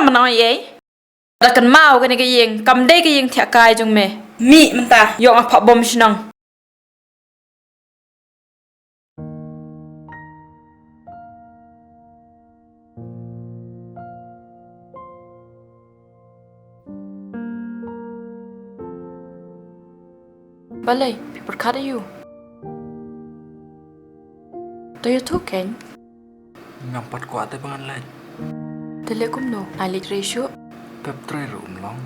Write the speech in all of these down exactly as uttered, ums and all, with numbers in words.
Mynno ïa ei? Da kynmaw kane ka ïing kam dei ka ïing thiah kai jong me. Mih mynta. Ïoh nga phah bom shnong. Balei, phi pyrkhat aïu? To ïathuh kein. Ngam pat kwah te ba ngan leit. Te leh kumno, ai leit re shuh? Pep trei ruh um long.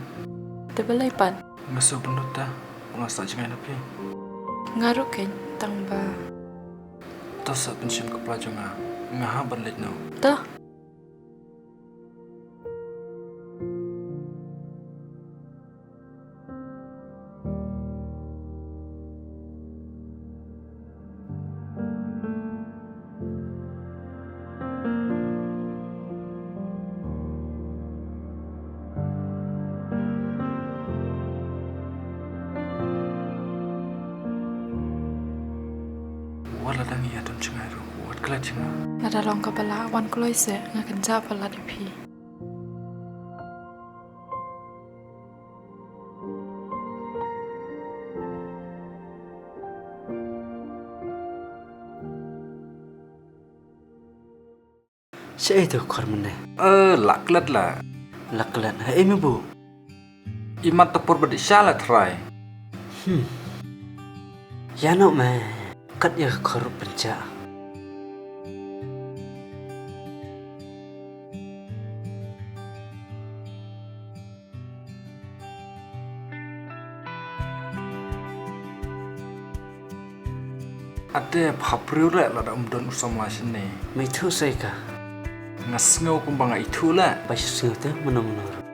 Te balei pat? Nga sngewbha te, nga sa jngai na phi. Nga ruh kein, tang ba. To sa pynshim ka pla jong nga. Nga hap ban leit noh. To. Wat la dang ïa don jngai ruh, wat klet jngai. Lada long kaba lah, wan kloi seh, nga kynjah palat ïa phi. Shaei te u khor mynne? Eh, la klet la. La klet, haei me buh? Imat ta por ba dih sha la trai. Hmm. Ïa noh me, kat ïa ka khor pynjah. Ate pha briew leh lada um don u samla shane. Me ithuh sei ka? Nga sngew kumba nga ithuh leh. Ba shu sngew te mano mano ruh.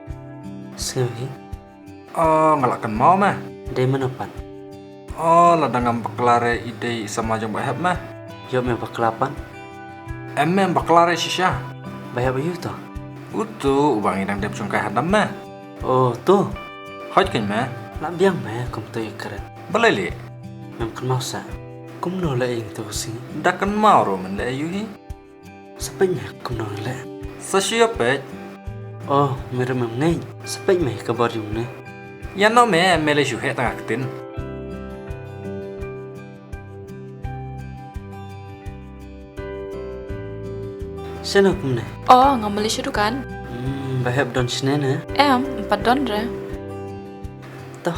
Sngew hi. Oh, nga la kynmaw me. Dei mano pat? Oh, lada ngam bakla re i dei i samla jong Bah Hep me. Ïoh me bakla pat? Em me bakla re shisha. Bah Hep aïu to? Uto uba ngi dang dep jong kai hadam me. Oh, to. Hooid kein me. La biang me kumto ïa kren. Balei leh? Mem kynmaw sa. Kumno leh ïa ngto ka sngi? Da kynmaw ruh men leh aïu hi. Sa peit me kumno leh. Sa shu ïa peit. Oh, me ruh mem ngeit. Sa peit me ka bor jong ne. Ïa noh me, me leh shu heh tang ha ktien. Shano kumne? Oh, nga mali sha dukan. Hmm, Bah Hep don shane ne? Em, em pat don re. To.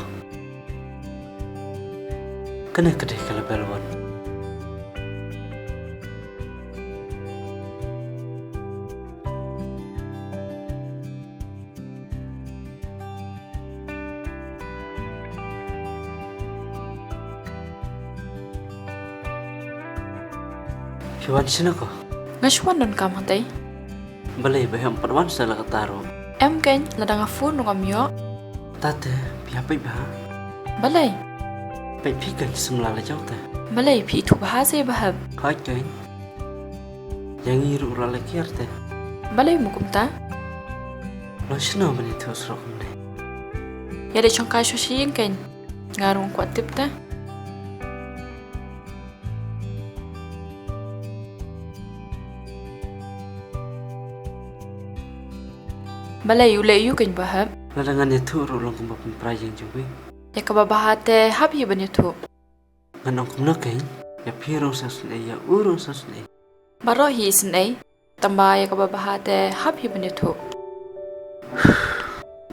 Kane ka dei ka level one. Phi wan shano ko? Nga shu wan donkam hangtei. Balei Bah Hep em pat wan sa la katta ruh? Em kein, lada nga phone ruh ngam ïoh. Tate, phi hap peit bha. Balei? Peit phi kein, samla la jaw te. Balei, phi ithuh bha se Bah Hep? Hooid kein. Ïa ngi ruh la leh kiar te. Balei mo kumta? Loi shano ban ïathuh surok kumne? Ïa dei shongkai sha ïing kein. Nga ruh kwah tip te. Balei u leh aïu kein Bah Hep? Lada ngan ïathuh ruh long kumba pynpra ïing jong phi. Ïa kaba bha te hap hi ban ïathuh. Ngan ong kumno kein, ïa phi ruh sa sngewsynei, ïa u ruh sa sngewsynei. Baroh hi sngewsynei, tangba ïa kaba bha te hap hi ban ïathuh.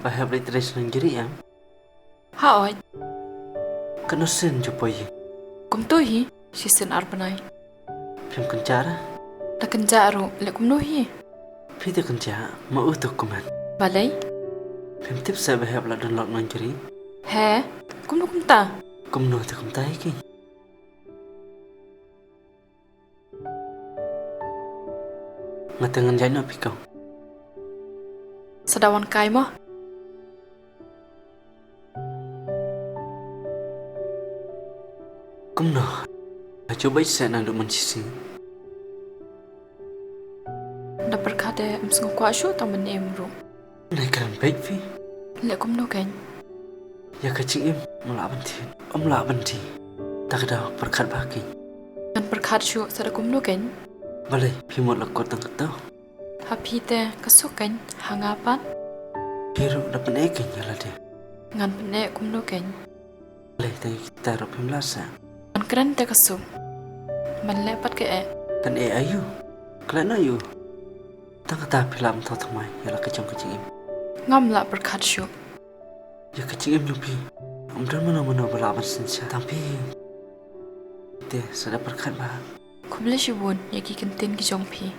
Bah Hep leit trei sha Nongjri em? Hooid. Katno sien jong poi ïing? Kumto hi, shisien ar bnai. Phim kynjah re? La kynjah ruh, leh kumno hi? Phi te kynjah, ma u te kumne. Balei? Phim tip sa Bah Hep la don lok Nongjri? He, kumno kumta? Kumno te kumta hi kein. Nga te ngan jai noh phi kong. Sa da wan kai mo? Kumno? Nga ju beit seh naduh mynshisngi. Da pyrkhat em sngewkwah shuh tang ban im ruh. Nai kren beit phi. Leh kumno kein? Ïa ka jingim, ym lah ban thied, ym lah ban die. Ta ka daw pyrkhat bha kein. Ngan pyrkhat shuh sa da kumno kein. Balei, phi mut la kut tang katto? Ha phi te ka suk kein, ha nga pat? Phi ruh da pyneh kein ïa lade. Ngan pyneh kumno kein? Lei te kita ruh phim lah seh. Ngan kren te ka suk. Man leh pat ka eh. Kan eh aïu? Klet noh ïa u. Tang kata phi lah ban thoh thymmai ïa la ka jong ka jingim. Ngam lah pyrkhat shuh. Ïa ka jingim jong phi, ym don mano mano ba lah ban synshar tang phi. Te sa da pyrkhat bha. Khublei shibun ïa ki kyntien ki jong phi.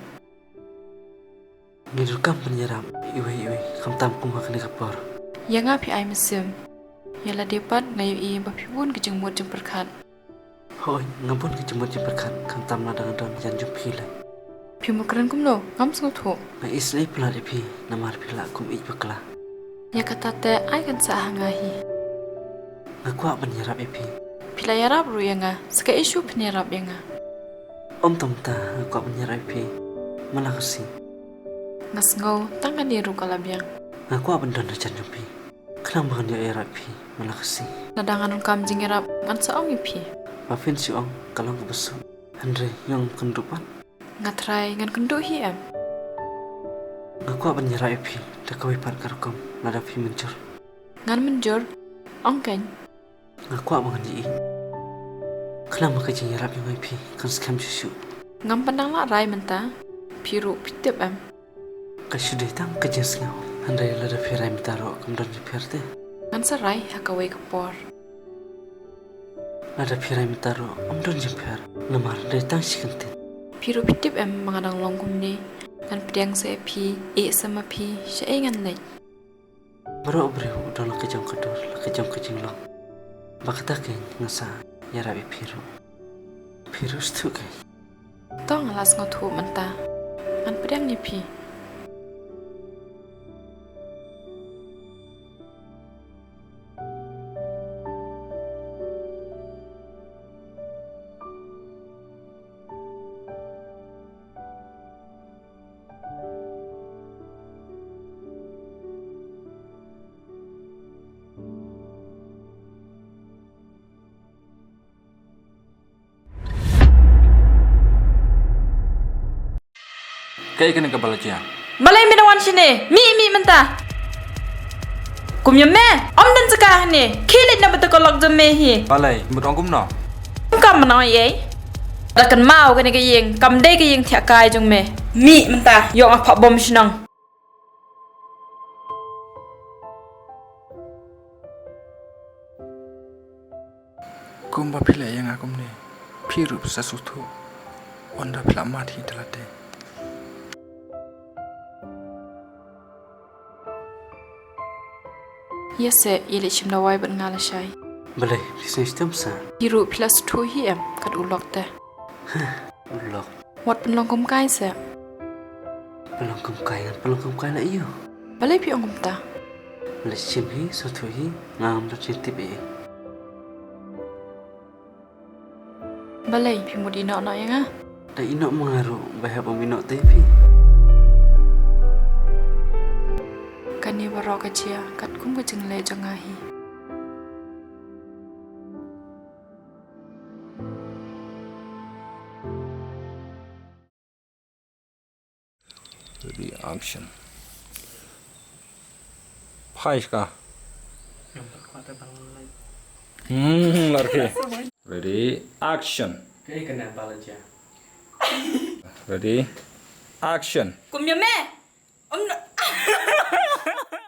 Ngi donkam ban ïarap iwei iwei, khamtam kum ha kane ka por. Ïa nga phi ai mynsiem. Ïa lade pat nga ïohi ba phi bun ka jingmut jingpyrkhat. Hooid, nga bun ka jingmut jingpyrkhat, khamtam lada nga don hajan jong phi lei. Phi mut kren kumno? Ngam sngewthuh. Nga isynei palat ïa phi, namar phi lah kum ïeit bakla. Ïa kata te ai kan sah ha nga hi. Nga kwah ban ïarap ïa phi. Phi la ïarap ruh ïa nga, sa kaei shuh phin ïarap ïa nga? Ym tang mynta, nga kwah ban ïarap ïa phi. Man la ka sngi. Nga sngew, tang kane ruh ka la biang. Nga kwah ban don hajan jong phi. Khnang ba ngan ïoh ïarap ïa phi man la ka sngi. Lada nga donkam jingïarap ngan sa ong ïa phi. Ba phin shu ong ka long kaba suk. Hynrei ïoh ym kynduh pat. Nga trai ngan kynduh hi em. Nga kwah ban ïarap ïa phi da kawei pat ka rukom lada phi mynjur. Ngan mynjur? Ong kein. Nga kwah ba ngan ïohi. Khnang ba ka jingïarap jong nga ïa phi kan skhem shuh shuh. Ngam pat dang lah rai mynta. Phi ruh phi tip em. Ka shu dei tang ka jingsngew. Hynrei lada phi rai mynta ruh kam don jingpher te. Ngan sa rai ha kawei ka por. Lada phi rai mynta ruh ym don jingpher. Namar dei tang shi kyntien. Phi ruh phi tip em ba nga dang long kumne. Ngan pdiang sa ïa phi, ïeh sa ma phi, shaei ngan leit. Baroh briew u don la ka jong ka dur, la ka jong ka jinglong. Ba kata kein nga sa ïarap ïa phi ruh. Phi ruh sngewthuh kein. To nga la sngewthuh mynta. Ngan pdiang ïa phi. Kaei kane kaba la jia? Balei me da wan shane? Mih, mih mynta. Kum ïa me, ym don jaka hangne. Khie leit na bynta ka lok jong me hi. Balei, mut ong kumno? Ym kam ban ong ei ei. Da kynmaw kane ka ïing, kam dei ka ïing thiah kai jong me. Mih mynta, ïoh nga phah bom shnong. Kumba phi leh ïa nga kumne, phi ruh phi sa sngewthuh. Ynda phi la mad hi te lade. Ïa seh, ïa leit shim dawai bad nga lashai. Balei, phi sngewsih tam sa? Phi ruh phi la sngewthuh hi em, kat u lok te. Heh, u lok. Wat pynlong kum kai seh. Pynlong kum kai, ngan pynlong kum kai la ïu. Balei phi ong kumta? Leit shim hi, sngewthuh hi, ngam da jingtip ei ei. Balei phi mut ïehnoh noh ïa nga? Da ïehnoh ma nga ruh, ba hep ym ïehnoh te phi. Kane baroh ka jia katkum ka jingleh jong nga hi. Ready, action. Phai ka. Hmm, lor ke. Ready, action. Ready, action. Kum ïa me. Om no.